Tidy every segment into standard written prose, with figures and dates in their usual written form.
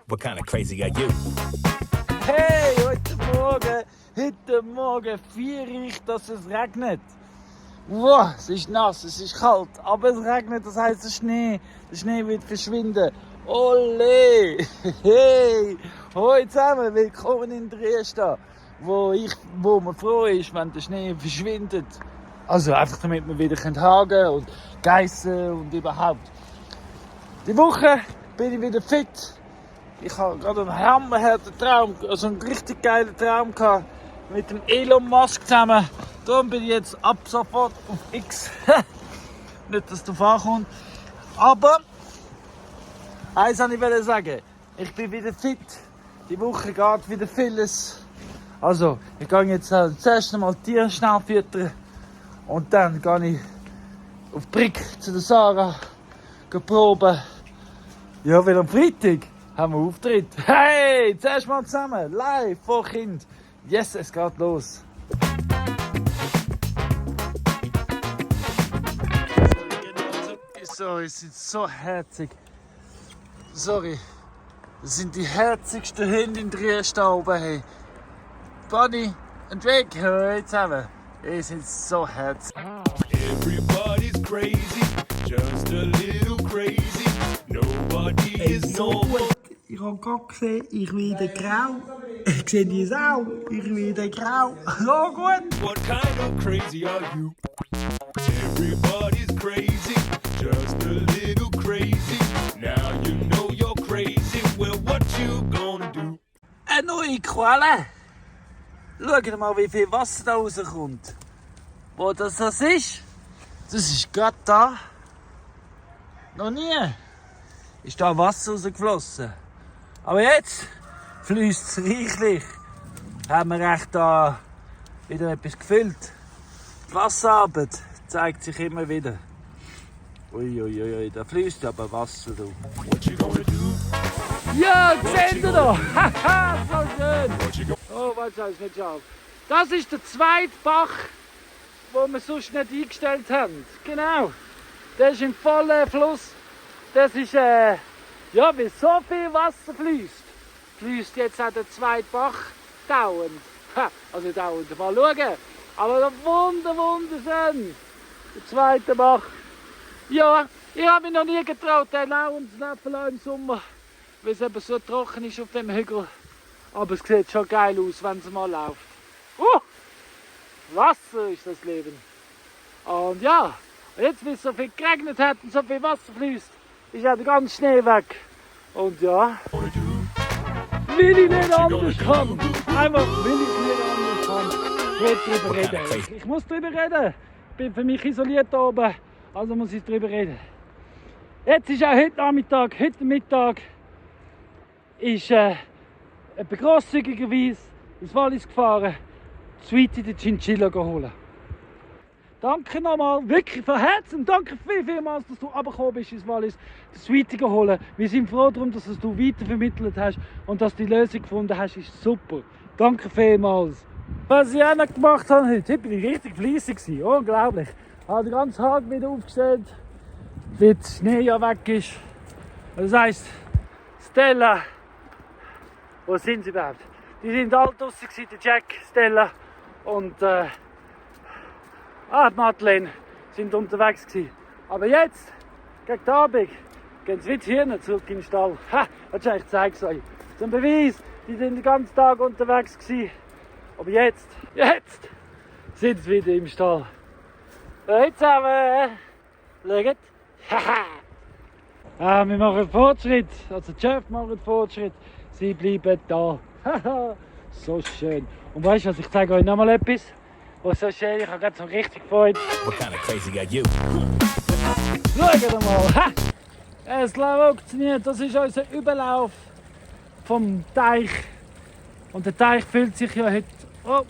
What kind of crazy are you? Hey, heute Morgen feiere ich, dass es regnet. Wow, es ist nass, es ist kalt, aber es regnet, das heisst der Schnee wird verschwinden. Ole! Hey! Hoi zusammen, willkommen in Dresden, wo man froh ist, wenn der Schnee verschwindet. Also einfach damit wir wieder hagen und geissen und überhaupt. Die Woche bin ich wieder fit. Ich habe gerade einen hammerharten Traum, also einen richtig geilen Traum gehabt mit dem Elon Musk zusammen. Darum bin ich jetzt ab sofort auf X. Nicht, dass der Fahrer kommt. Aber eins wollte ich sagen. Ich bin wieder fit. Die Woche geht wieder vieles. Also, ich gehe jetzt zuerst einmal Tiere schnell füttern. Und dann gehe ich auf die Brick zu der Sarah proben. Ja, weil am Freitag haben wir Auftritt. Hey, zuerst mal zusammen, live, vor Kind. Yes, es geht los. Sorry, es sind so herzig. Sorry, das sind die herzigsten Hunde in Dresden oben. Hey. Bunny und Weg, hey zusammen. Die sind so herzig. Everybody's crazy, just a little crazy. Nobody is normal. Ich habe gerade gesehen, ich werde grau. Ich sehe die Sau, ich werde grau. Ja gut. What kind of crazy are you? Everybody's crazy, just a little crazy. Now you know you're crazy. Well, what you gonna do? Eine neue Quelle. Schaut mal, wie viel Wasser da rauskommt. Wo das ist? Das ist gerade da. Noch nie ist da Wasser rausgeflossen. Aber jetzt fließt es reichlich. Haben wir echt da wieder etwas gefüllt. Die Wasser Arbeit zeigt sich immer wieder. Uiuiui, da fließt aber Wasser da. What you gonna do? Ja, seht ihr da? Haha, so schön. Oh, warte, ist nicht scharf. Das ist der zweite Bach, den wir sonst nicht eingestellt haben. Genau. Der ist im vollen Fluss. Das ist, ja, weil so viel Wasser fließt jetzt auch der zweite Bach dauernd. Ha, also dauernd, mal schauen. Aber wunderschön. Der zweite Bach. Ja, ich habe mich noch nie getraut, den lauern zu nehmen im Sommer, weil es eben so trocken ist auf dem Hügel. Aber es sieht schon geil aus, wenn es mal läuft. Wasser ist das Leben. Und ja, jetzt, weil es so viel geregnet hat und so viel Wasser fließt, ist auch der ganze Schnee weg. Und ja, will ich nicht anders kann. Einfach, will ich nicht anders kann. Ich will drüber reden. Ich muss drüber reden. Ich bin für mich isoliert hier oben, also muss ich drüber reden. Jetzt ist auch heute Mittag, ist etwa grosszügigerweise ins Wallis gefahren, Sweetie den Chinchilla holen. Danke nochmal, wirklich von Herzen, danke vielmals, dass du runtergekommen bist ins Wallis, den Sweetie holen. Wir sind froh darum, dass du weitervermittelt hast und dass du die Lösung gefunden hast, ist super. Danke vielmals. Was ich auch noch gemacht habe heute bin ich richtig fleissig, unglaublich. Ich habe den ganzen Tag wieder aufgestellt, weil der Schnee ja weg ist. Das heisst, Stellen, wo sind sie überhaupt? Die sind alle draussen, der Jack, Stella und Madeleine sind unterwegs gewesen. Aber jetzt, gegen den Abend, gehen sie wieder hin zurück in den Stall. Ha, ich zeige es euch. Zum Beweis, die sind den ganzen Tag unterwegs gewesen. Aber jetzt sind sie wieder im Stall. Hallo zusammen, schaut. Haha. Wir machen Fortschritt, also die Chef macht Fortschritt. Sie bleiben da. Haha, so schön. Und weißt du was, ich zeige euch noch mal etwas. Was so schön, ich habe gerade so richtig Freude. What kind of crazy are you? Schaut mal. Ha! Es funktioniert. Das ist unser Überlauf vom Teich. Und der Teich füllt sich ja heute. Oh,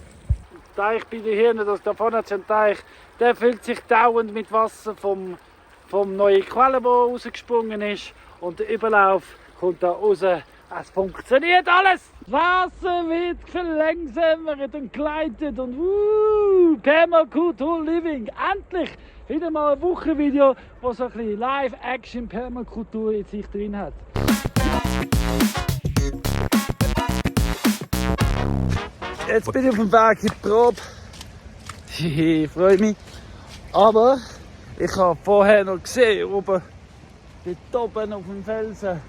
der Teich bei den Hirnen, da vorne ist ein Teich. Der füllt sich dauernd mit Wasser vom neuen Quelle, die rausgesprungen ist. Und der Überlauf kommt da raus. Es funktioniert alles! Das Wasser wird verlangsamt und gleitet und Permakultur Living. Endlich wieder mal ein Wochenvideo, das so ein bisschen Live-Action Permakultur in sich drin hat. Jetzt bin ich auf dem Weg in die Probe. Ich freue mich. Aber ich habe vorher noch gesehen, oben, dort oben auf dem Felsen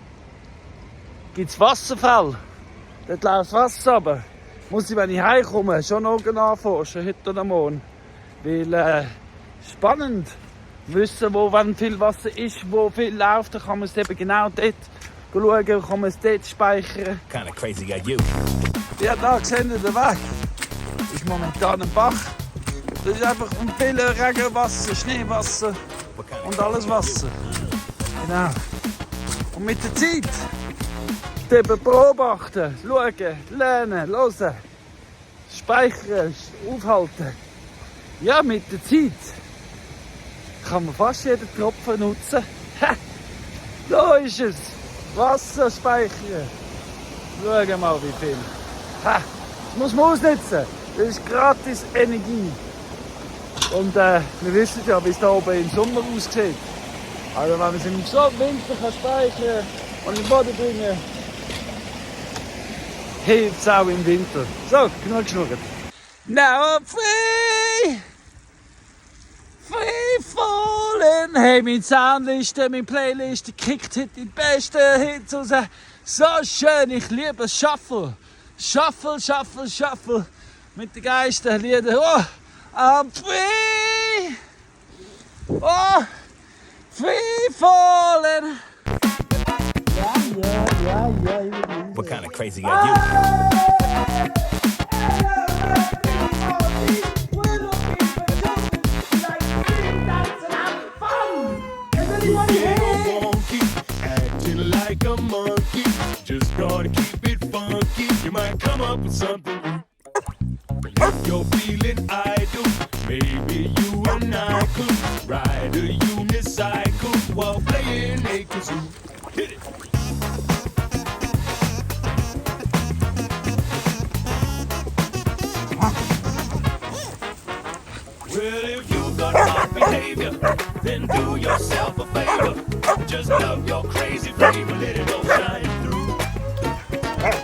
gibt es Wasserfälle. Dort läuft Wasser runter. Muss ich, wenn ich heimkomme, schon noch nachforschen, heute oder morgen. Weil spannend wissen, wo wenn viel Wasser ist, wo viel läuft, dann kann man es eben genau dort schauen, kann man es dort speichern. Kinda crazy got you. Ja, da seht ihr den Weg. Das ist momentan ein Bach. Das ist einfach viel Regenwasser, Schneewasser und alles Wasser. Genau. Und mit der Zeit eben beobachten, schauen, lernen, hören, speichern, aufhalten. Ja, mit der Zeit kann man fast jeden Tropfen nutzen. Ha! Da ist es. Wasser speichern. Schauen mal wie viel. Ha! Das muss man ausnutzen. Das ist gratis Energie. Und wir wissen ja, wie es da oben im Sommer aussieht. Also wenn man es im Winter kann speichern und in den Boden bringen, hilft es auch im Winter. So, genug geschnurrt. Now I'm free! Free falling! Hey, meine Soundliste, meine Playliste kickt heute die besten Hits raus. So schön, ich liebe es. Shuffle. Shuffle, shuffle, shuffle. Mit den Geisterliedern. Oh, I'm free! Oh, free falling! Ja. What kind of crazy got you? Wonky, acting like a monkey. Just gotta keep it funky. You might come up with something new. If you're feeling idle, maybe you and I could ride a unicycle while playing a kazoo. Hit it. Well, if you've got bad behavior, then do yourself a favor. Just love your crazy flavor, let it all shine through.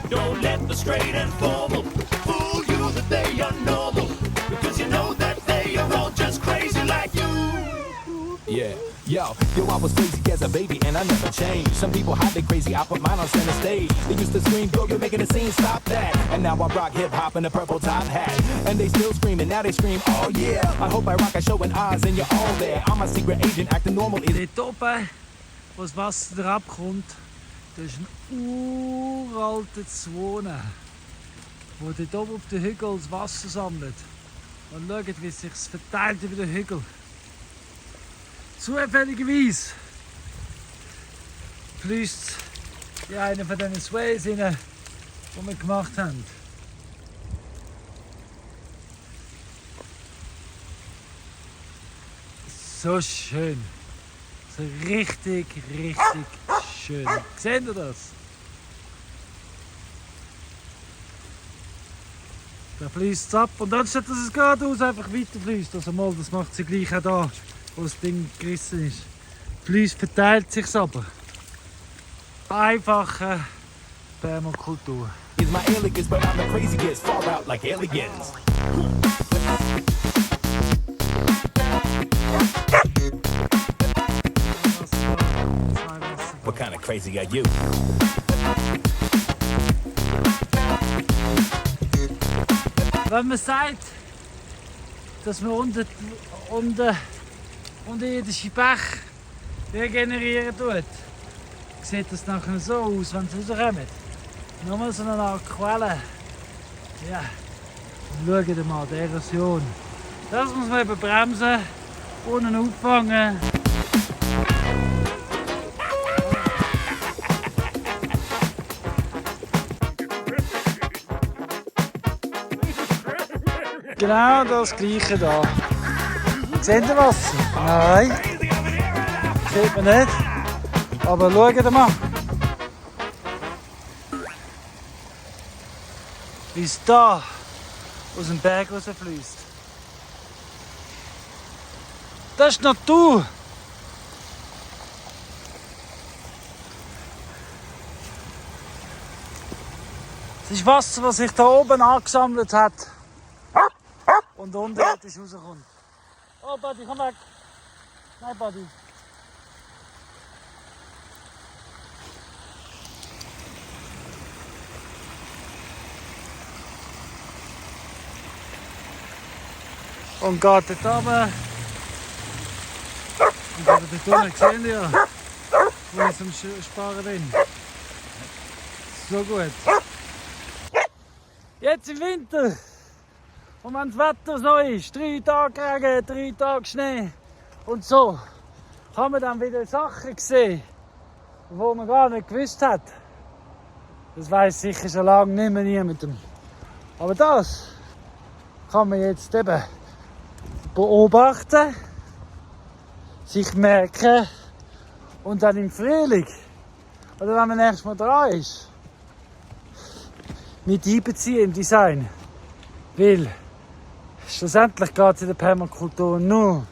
Don't let the straight and formal fool you that they are normal, because you know that they are all just crazy like you. Yeah, yo, I was crazy as a baby and I never changed. Some people hide their crazy, I put mine on center stage. They used to scream, yo, you're making a scene, stop that. And now I rock hip hop in a purple top hat. And they still screaming, now they scream, oh yeah. I hope I rock a show in Oz and you're all there. I'm a secret agent, acting normal. Dort oben, wo das Wasser drauf kommt, da ist ein uralter Zwohne, wo dort oben auf den Hügel das Wasser sammelt. Und schaut, wie es sich verteilt über den Hügel. Zufälligerweise fließt in einen von diesen Sways rein, die wir gemacht haben. So schön. So richtig schön. Seht ihr das? Da fließt es ab und anstatt dass es geradeaus einfach weiterfließt, also mal, das macht sie gleich auch da, wo das Ding gerissen ist. Fließt verteilt sich aber. Einfache Permakultur. Is my alias, but I'm the craziest. Far out like aliens. What kind of crazy got you? Wenn man sagt, dass man unterirdische Bäche regenerieren tut, sieht das nachher so aus, wenn sie rauskommen. Nochmal so eine Art Quelle. Ja, und schaut mal, die Erosion. Das muss man eben bremsen, unten auffangen. Genau das gleiche da. Seht ihr Wasser? Nein. Sieht man nicht. Aber schaut mal. Wie es da aus dem Berg rausfließt. Das ist Natur. ist Wasser, das sich da oben angesammelt hat und unterirdisch rauskommt. Oh, Buddy, komm weg. Nein, Buddy. Und geht dort runter. Und dort unten gesehen ja, wo ich am Sparen bin. So gut. Jetzt im Winter. Und wenn das Wetter so ist, 3 Tage Regen, 3 Tage Schnee und so, kann man dann wieder Sachen sehen, die man gar nicht gewusst hat. Das weiss sicher schon lange nicht mehr niemandem. Aber das kann man jetzt eben beobachten, sich merken und dann im Frühling, oder wenn man erst mal dran ist, mit einbeziehen im Design. Weil schlussendlich geht es in der Permakultur nur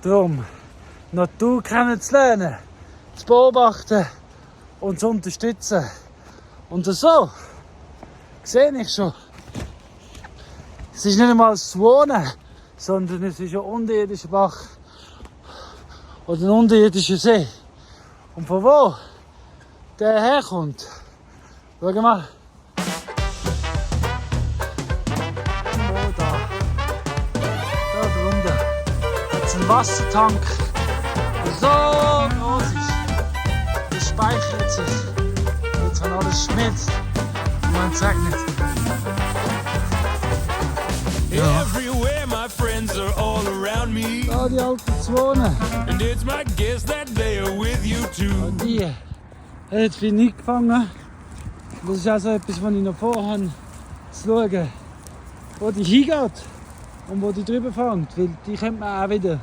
darum, die Natur kennenzulernen, zu beobachten und zu unterstützen. Und so sehe ich schon, es ist nicht einmal das Wohnen, sondern es ist ein unterirdischer Bach oder ein unterirdischer See. Und von wo der herkommt, schau mal. Da drunter hat es einen Wassertank, der so groß ist. Der speichert sich. Jetzt wenn alles schmilzt und wenn es regnet. Everywhere my friends are all around me. Da die alten Zwonen. And it's my guess that they are with you too. Und die hat jetzt viel nicht gefangen. Das ist auch so etwas, was ich noch vorhabe, zu schauen, wo die hingeht und wo die drüber fängt. Weil die könnte man auch wieder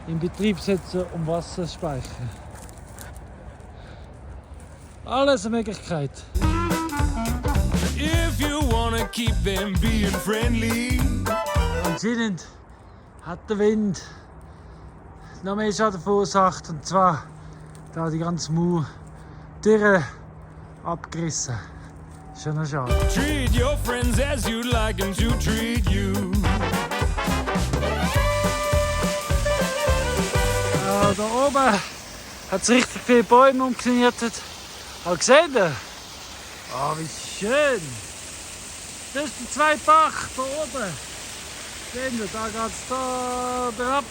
in Betrieb setzen, um Wasser zu speichern. Alles eine Möglichkeit. If you wanna keep them being friendly. Anscheinend hat der Wind noch mehr Schaden verursacht. Und zwar da die ganze Mauer Türen abgerissen. Schon noch schade. Treat your friends as you'd like them to treat you. Ja, da oben hat es richtig viele Bäume umgenietet. Aber seht ihr? Oh, wie schön! Das ist der zweite Bach da oben. Seht ihr, da geht es da berab.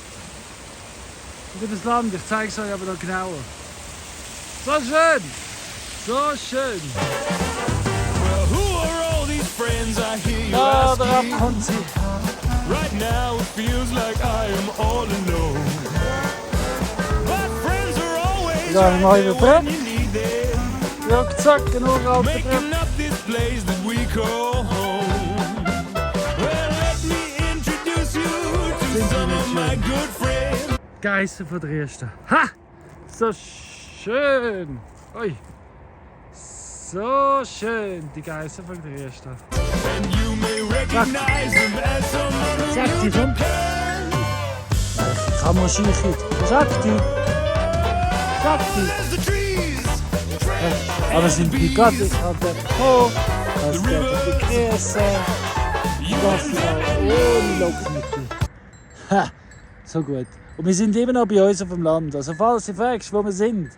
Über das Land, ich zeige es euch aber noch genauer. So schön! So schön! Well, who are all these friends I hear you Da berab asking? kommt sie. Right now it feels like I am all alone. My friends are always Ja, right mal there über when you need them. Rucksack, genug alte Brett. Making up this place that we call home. Well, let me introduce you to some of my good friends. Geissen von der ersten. Ha! So schön! Ui! So schön, die Geissen von der ersten. And you may recognize them as someone who Sagt sie knew schon? Japan. Ich kann mal schiechen. Was sagt die? Sagt die? There's the trees, Aber sind die Gott, ich habe den hoch, das geht die Gräser, das ist auch ohne Lockmittel. Ha! So gut. Und wir sind immer noch bei uns auf dem Land. Also falls du fragst, wo wir sind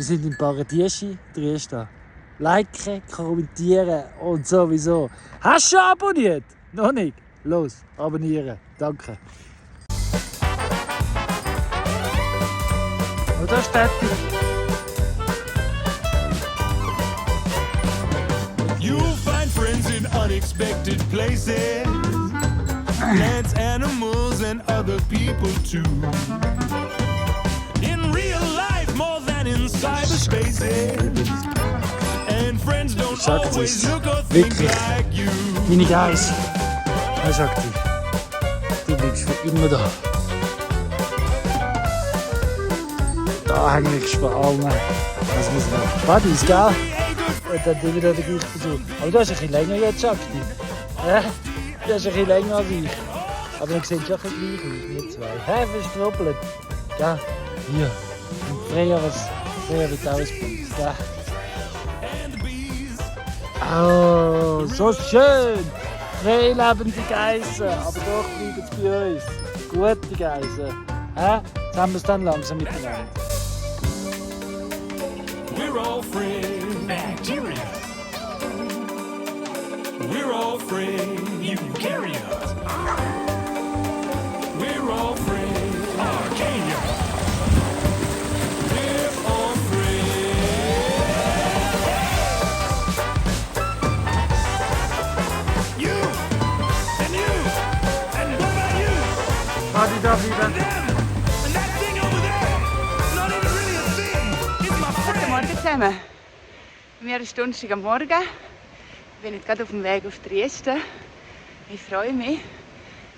im Paradieschi, Dresden. Liken, kommentieren und sowieso. Hast du schon abonniert? Noch nicht? Los, abonnieren. Danke. Und da steht you'll find friends in unexpected places. Plants, animals, and other people too. In real life, more than in cyberspaces. And friends don't Sagt always sich's. look or think Wirklich. like you. meine Geist. Er sagt dir, du bleibst für immer da. Da hänge ich bei allen. Das muss man. Buddies, gell? Und dann wieder der gleiche Versuch. Aber du hast ein bisschen länger jetzt, Schakti. Ja? Du hast ein bisschen länger als ich. Aber dann sieht schon ein bisschen gleich aus, wir zwei. Hä, verstruppelt. Ja, hier. Und früher wird auch ein Punkt. Ja. And the bees Oh, so schön! Freilebende Geissen, aber doch bleiben sie bei uns. Gute Geissen. Jetzt haben wir es dann langsam miteinander. We're all friends. Bacteria. We're all friends. Eukaryotes. We're all friends. Archaea. We're all friends. You and you and what about you? Adi da wieder. And that thing over there. It's not even really a thing. It's my friend. Guten Morgen zusammen. Mir ist Donnerstag am Morgen. Ich bin jetzt gerade auf dem Weg auf Trieste. Ich freue mich.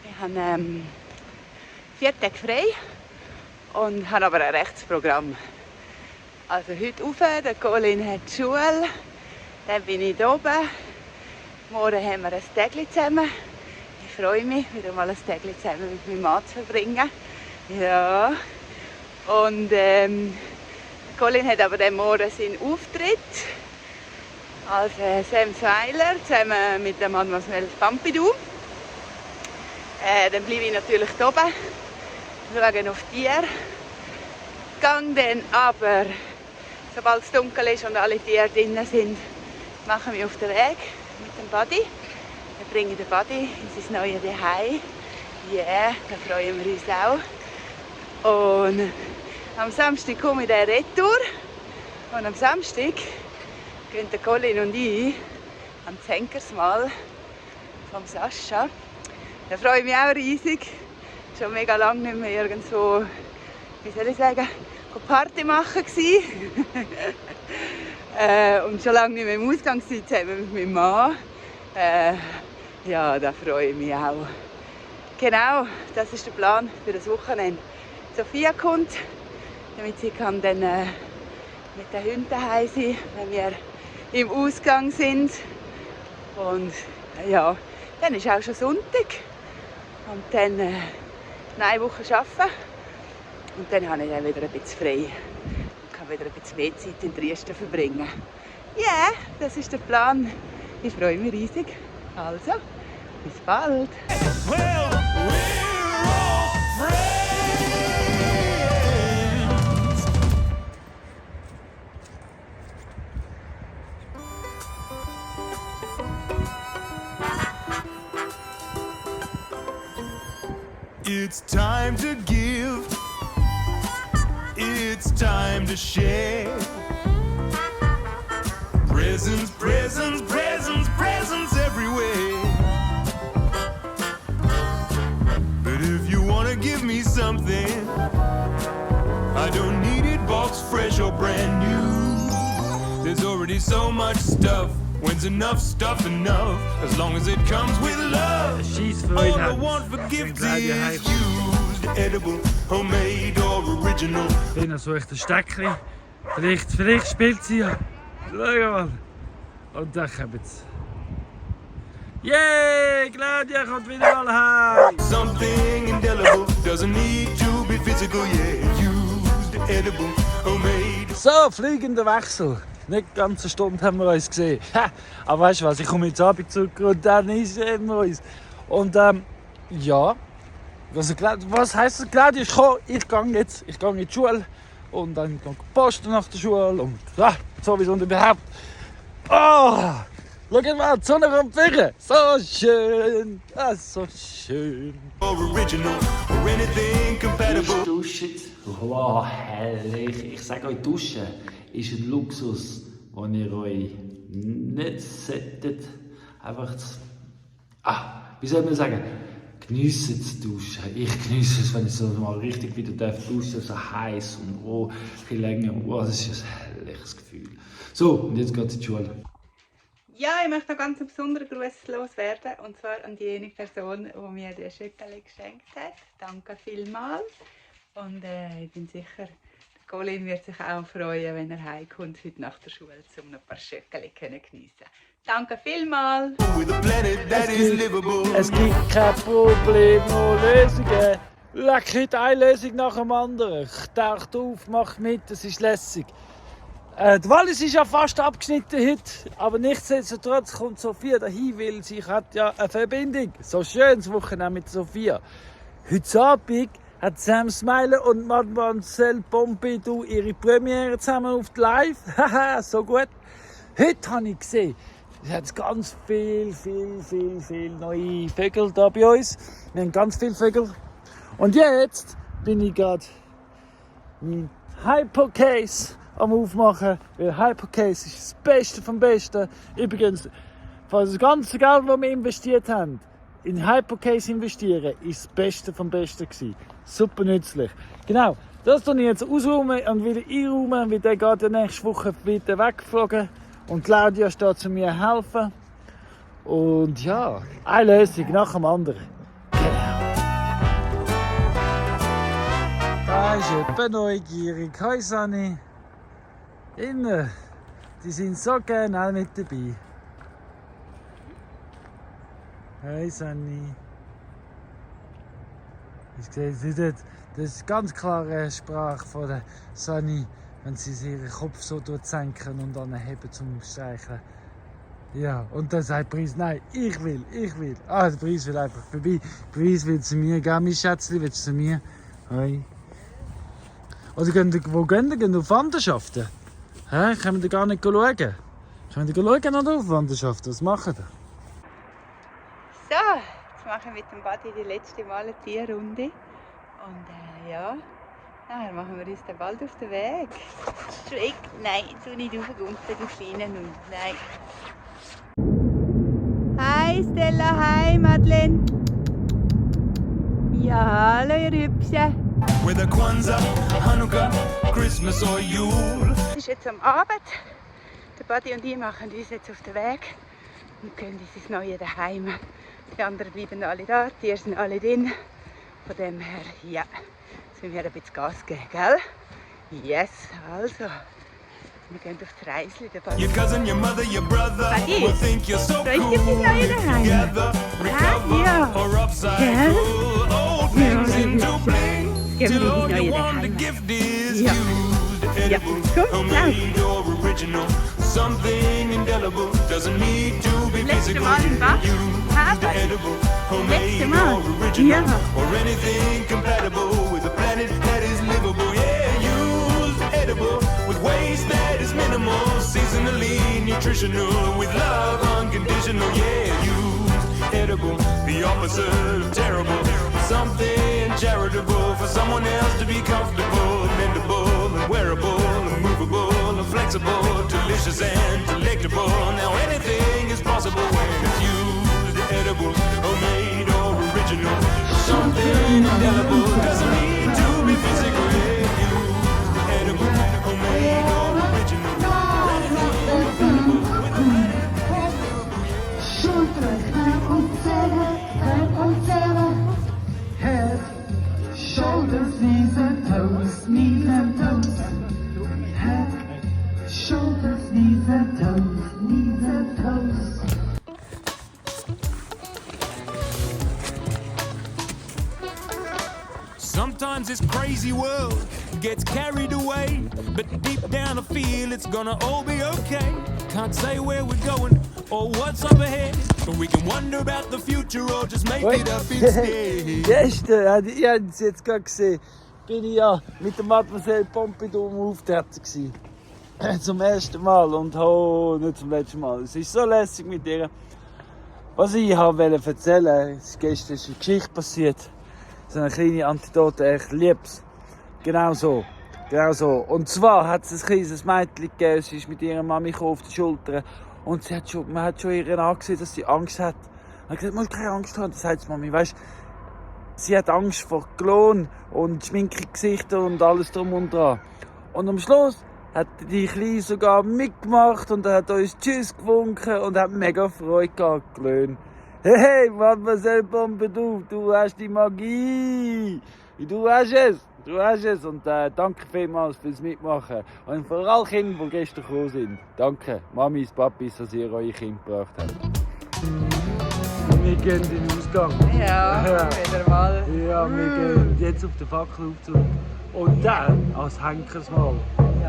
Ich habe 4 Tage frei und habe aber ein Rechtsprogramm. Also heute rauf, der Colin hat die Schule, dann bin ich hier oben. Morgen haben wir ein Tägli zusammen. Ich freue mich, wieder mal ein Tägli zusammen mit meinem Mann zu verbringen. Ja. Und Colin hat aber dann morgen seinen Auftritt als Sam Seiler zusammen mit dem Mademoiselle Pompidou. Dann bleibe ich natürlich hier oben, schaue auf die Tiere. Gehe dann aber, sobald es dunkel ist und alle Tiere drinnen sind, mache ich mich auf den Weg mit dem Buddy. Wir bringen den Buddy in sein neues Zuhause. Ja, da freuen wir uns auch. Und am Samstag komme ich dann retour. Und am Samstag gehen der Colin und ich ans Henkersmal vom Sascha. Da freue ich mich auch riesig. Schon mega lange nicht mehr irgendwo, wie soll ich sagen, Party machen gsi. Und schon lange nicht mehr im Ausgang zusammen mit meinem Mann. Ja, da freue ich mich auch. Genau, das ist der Plan für das Wochenende. Sophia kommt, damit sie kann dann mit den Hunden daheim sein, wenn wir im Ausgang sind. Und ja, dann ist auch schon Sonntag. Und dann eine Woche arbeiten. Und dann habe ich dann wieder ein bisschen frei. Und kann wieder ein bisschen mehr Zeit in Trieste verbringen. Ja, yeah, das ist der Plan. Ich freue mich riesig. Also, bis bald. Well, we're all friends. It's time to give. It's time to share. Presents, presents, presents, presents everywhere. But if you wanna give me something, I don't need it boxed fresh or brand new. There's already so much stuff. When's enough stuff enough? As long as it comes with love. All I want for gifts is used, edible, homemade or original. Dann suche ich ein Steckchen. Vielleicht spielt sie ja. Schau mal. Und dann kommt es. Yay! Claudia kommt wieder mal heim! Something indelible doesn't need to be physical, yeah. Used, edible, homemade. So, fliegender Wechsel. Nicht ganz eine Stunde haben wir uns gesehen. Aber weißt du was, ich komme jetzt Abend zurück und dann sehen wir uns. Und ja. Also, was heisst das, Claudia? Ich gehe jetzt in die Schule. Und dann gehe ich posten nach der Schule. Und sowieso und überhaupt. Oh! Schau mal, die Sonne kommt wieder. So schön. So schön. Or original or anything compatible. Duschen. Wow, herrlich. Ich sage euch, Duschen ist ein Luxus, den ihr euch nicht solltet. Einfach wie soll man sagen? Geniessen zu duschen. Ich genieße es, wenn ich so mal richtig wieder duschen darf. So heiß und viel länger. Das ist ein herrliches Gefühl. So, und jetzt geht es in die Schule. Ja, ich möchte noch ganz einen besonderen Gruß loswerden. Und zwar an diejenige Person, die mir den Schöckeli geschenkt hat. Danke vielmals. Und ich bin sicher, der Colin wird sich auch freuen, wenn er heimkommt heute nach der Schule, um ein paar Schöckeli zu geniessen. Danke vielmals. With a planet that is livable. Es gibt kein Problem, nur Lösungen. Leck nicht eine Lösung nach dem anderen. Taucht auf, mach mit, es ist lässig. Die Wallis ist ja fast abgeschnitten heute, aber nichtsdestotrotz kommt Sophia dahin, weil sie hat ja eine Verbindung. So schönes Wochenende mit Sophia. Heute Abend hat Sam Smiley und Mademoiselle Pompidou ihre Premiere zusammen auf die Live. Haha, so gut. Heute habe ich gesehen, es hat ganz viel neue Vögel da bei uns. Wir haben ganz viele Vögel. Und jetzt bin ich gerade mein Hypercase am Aufmachen, weil Hypercase ist das Beste vom Besten. Übrigens, für das ganze Geld, das wir investiert haben, in Hypercase investieren, ist das Beste vom Besten gewesen. Super nützlich. Genau, das tue ich jetzt ausräumen und wieder einräumen, weil der geht ja nächste Woche wieder weggeflogen. Und Claudia steht zu mir helfen. Und ja, eine Lösung nach dem anderen. Da ist jemand neugierig. Hi Sani. Innen. Die sind so gerne alle mit dabei. Hi Sani. Ich sehe sie dort. Das ist ganz klare Sprache von der Sani, wenn sie ihren Kopf so senken und dann heben zum Streicheln. Ja, und dann sagt Preis, nein, ich will. Ah, der Preis will einfach vorbei. Preis will zu mir, gell, mein Schätzchen, willst du zu mir? Hi. Oder wo gehen wir? Gehen wir auf Wanderschaften? Hä? Können wir da gar nicht schauen? Können wir da schauen oder auf Wanderschaften? Was machen wir? So, jetzt machen wir mit dem Buddy die letzte Mal eine Tierrunde. Und ja, nachher machen wir uns dann bald auf den Weg. Schräg, nein, so nicht raufgumpen, du feinen Hund, nein. Hi Stella, hi Madeleine. Ja, hallo ihr Hübschen. Whether Kwanzaa, Hanukkah, Christmas or Yule. Es ist jetzt am Abend. Der Buddy und ich machen uns jetzt auf den Weg und gehen ins neue Daheim. Die anderen bleiben alle da, die Tiere sind alle drin. Von dem her, ja, müssen wir ein bisschen Gas geben, gell? Yes, also. Wir gehen auf die Reise. Your cousin, your mother, your brother Buddy, will think you're so freut cool. dich aufs neue Daheim? Together, recover ja. or upcycle old things into bling. Gehen wir Till ins all neue you want to Daheim. gift is Ja. used, Ja, edible, komm, homemade or original. Something indelible doesn't need to be Letzte physical. Mal im Bad. Used, edible, homemade Letzte Mal. or original, Ja. or anything compatible with a planet that is livable. Yeah, used, edible, with waste that is minimal, seasonally nutritional, with love unconditional. Yeah, used, edible, the opposite of terrible. Something charitable for someone else to be comfortable, mendable and wearable and movable and flexible, delicious and delectable. Now anything is possible when it's used, edible, homemade or original. Something indelible doesn't need to be physical. Yeah, used, edible, homemade or original. Anything compatible with the Head, shoulders, knees and toes, knees and toes. Head, shoulders, knees and toes, knees and toes. Sometimes this crazy world gets carried away, but deep down I feel it's gonna all be okay. Can't say where we're going or what's up ahead, but we can wonder about the future or just make it up instead. Gestern, ihr habt es jetzt gerade gesehen, bin ich ja mit der Mademoiselle Pompidou am Auftreten gewesen. Zum ersten Mal und nicht zum letzten Mal. Es ist so lässig mit ihr. Was ich wollte erzählen, gestern ist eine Geschichte passiert. So eine kleine Anekdote, ich liebe es. Genau so. Und zwar hat es ein kleines Mädchen gegeben, sie ist mit ihrer Mami auf die Schulter und man hat schon ihr angesehen, dass sie Angst hat. Und ich gesagt, du musst keine Angst haben, das sagt die Mami, weißt, sie hat Angst vor Klon und schminkige Gesichter und alles drum und dran. Und am Schluss hat die Kleine sogar mitgemacht und hat uns Tschüss gewunken und hat mega Freude gehabt, Klön. Hey, Mademoiselle Pompidou, du hast die Magie! Du hast es! Und danke vielmals fürs Mitmachen. Und für alle Kinder, die gestern gekommen sind. Danke, Mamis, Papis, dass ihr eure Kinder gebracht habt. Wir gehen in den Ausgang. Ja, wieder mal. Ja, wir gehen jetzt auf den Fackelaufzug. Und dann als Henkersmal.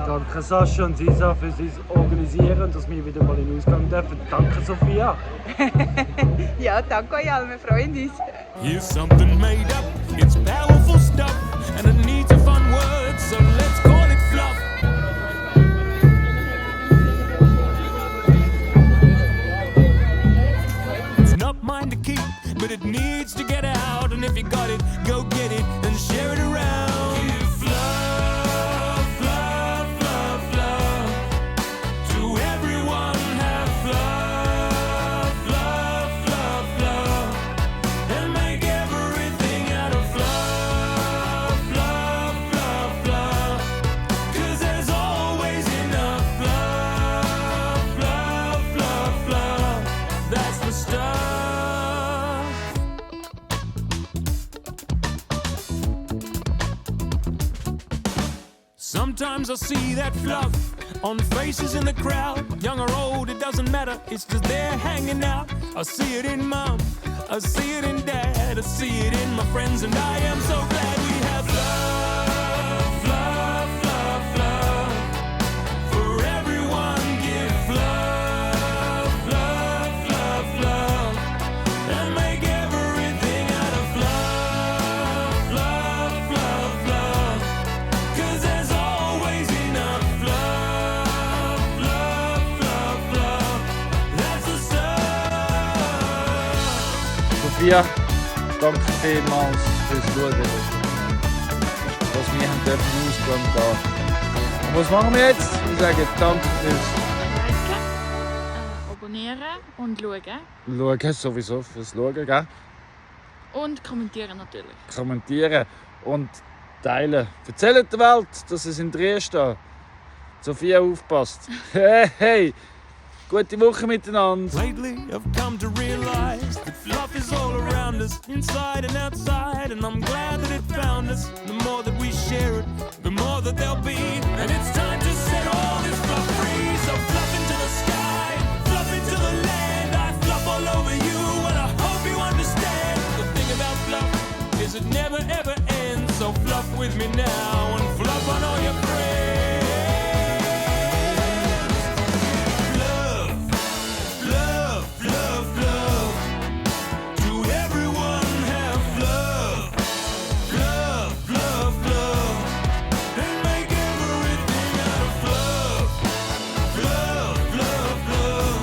Danke Sascha und Sisa für das Organisieren, dass wir wieder mal in den Ausgang dürfen. Danke Sophia. Ja, danke euch alle, wir freuen uns. Here's something made up, it's powerful stuff, and it needs a fun word, so let's call it fluff. It's not mine to keep, but it needs to get out, and if you got it, go get it and share it around. Give fluff, fluff, fluff, fluff, to everyone have fluff, fluff, fluff, fluff, and make everything out of fluff, fluff, fluff, fluff, 'cause there's always enough fluff, fluff, fluff, fluff, that's the stuff. Sometimes I see that fluff on faces in the crowd, young or old, it doesn't matter, it's just there hanging out. I see it in mom, I see it in dad, I see it in my friends, and I am so glad we have fluff, fluff, fluff, fluff, for everyone give fluff, fluff, fluff, fluff, and make everything out of fluff, fluff, fluff, fluff, 'cause there's always enough fluff, fluff, fluff, fluff, that's the stuff. Sophia, danke vielmals fürs Schauen. Dass wir haben dürfen in den Ausgang gehen. Und was machen wir jetzt? Wir sagen danke fürs Liken, abonnieren und schauen. Schauen, sowieso fürs Schauen, gell? Und kommentieren natürlich. Kommentieren und teilen. Erzählt der Welt, dass es in Trier steht. Sophia aufpasst. Hey, hey! Gute Woche miteinander. Lately, I've come to realize that fluff is all around us, inside and outside, and I'm glad that it found us. The more that we share it, the more that there'll be. And it's time to set all this fluff free. So fluff into the sky, fluff into the land. I fluff all over you, and I hope you understand. The thing about fluff is it never ever ends. So fluff with me now and fluff on all your friends. Love, love, love, love. To everyone have love, love, love, love. And make everything out of love, love, love, love.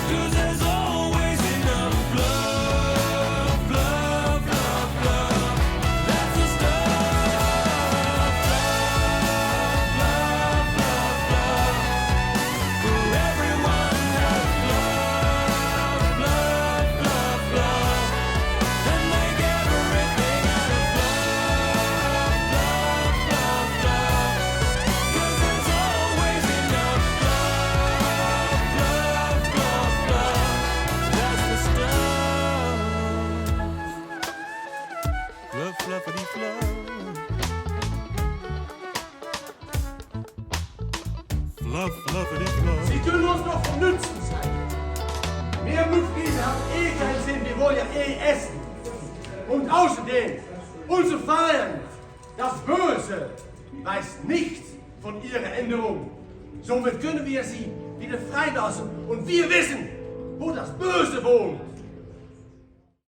'Cause there's always enough love, love, love, love. That's the stuff. Love, love, love, love. For everyone have love, love, love, love. And make everything out of love, love, love, love. 'Cause there's always enough love, love, love, love. That's the stuff. Fluff, fluffity, fluff. Fluff, fluffity, fluff. Sie können uns noch von Nutzen sein. Wir Mitglieder haben keinen Sinn, wir wollen ja essen. Und außerdem, unsere Feiern, das Böse, weiß nichts von ihrer Änderung. Somit können wir sie wieder freilassen und wir wissen, wo das Böse wohnt.